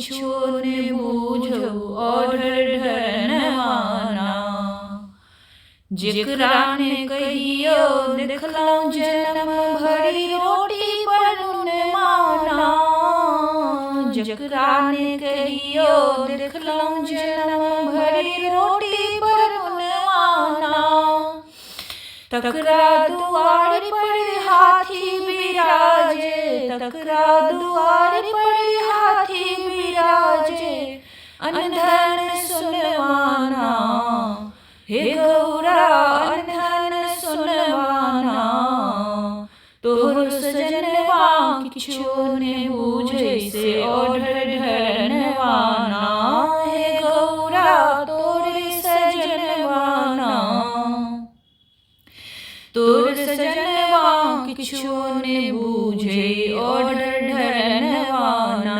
किछो ने बुझौ ऑर्डर ढरनवाना। जेकरा ने कहियो देखलहुँ जन्म भरि रोटी पर नून माना। जकरा ने कहियो देखलहुँ जन्म भरि रोटी पर नून माना। तकरा दुआरि पर हाथी बिराजे, तकरा दुआरि पर हाथी बिराजे, अनधन सुनवाना। हे गौरा अनधन सुनवाना। तोहर सजनवा किछो ने बुझै से ऑर्डर ढरनवाना। हे गौरा तोरे सजनवाना। तोर सजनवा किछो ने बुझै ऑर्डर ढरनवाना।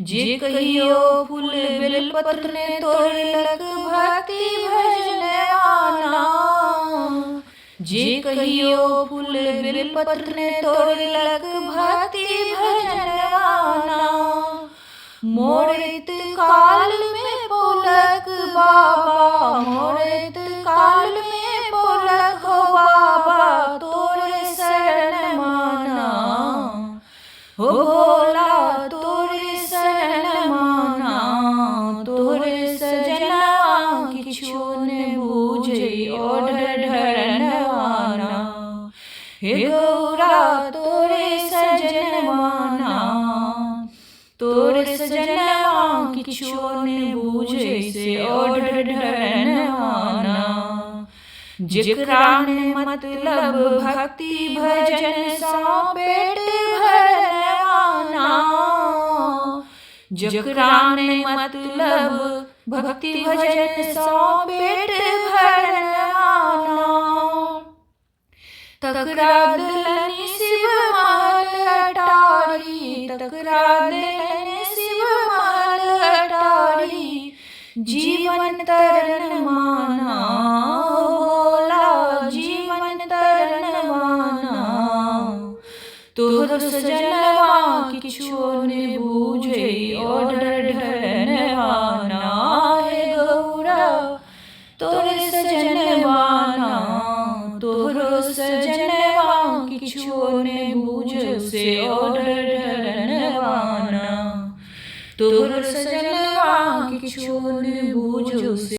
जे कहियो फूल बेलपत्र ने तोड़लक भक्ति भजनवाना। जे कहियो फूल बेलपत्र ने तोड़लक भक्ति भजनवाना। मोरैत काल में बोलक बाबा, मोरैत काल में बोलक हो बाबा, तोरे शरण माना। हो भोला तोरे शरण माना। तोरे सजनवा किछो ने बुझै ऑर्डर ढरनवाना। हे गौरा तोरे सजनवाना। तोरे सजनवा किछो ने बुझै से ऑर्डर ढरनवाना। जेकरा ने मतलब भक्ति भजन सँ पेट भरनवाना। जकरा ने मतलब भक्ति भजन सँ पेट भरनवाना। तकरा देलनि शिव महल अटारी, तकरा देलनि शिव महल अटारी, जीवन तरन माना। भोला जीवन तरन माना। तोहर सजनवा किछो ने बुझै ऑर्डर ढरनवाना। हे गौरा तोरे सजनवाना। तोहरो सजनवा किछो ने बुझौ से ऑर्डर ढरनवाना। तोहरो सजनवा किछो ने बुझौ से।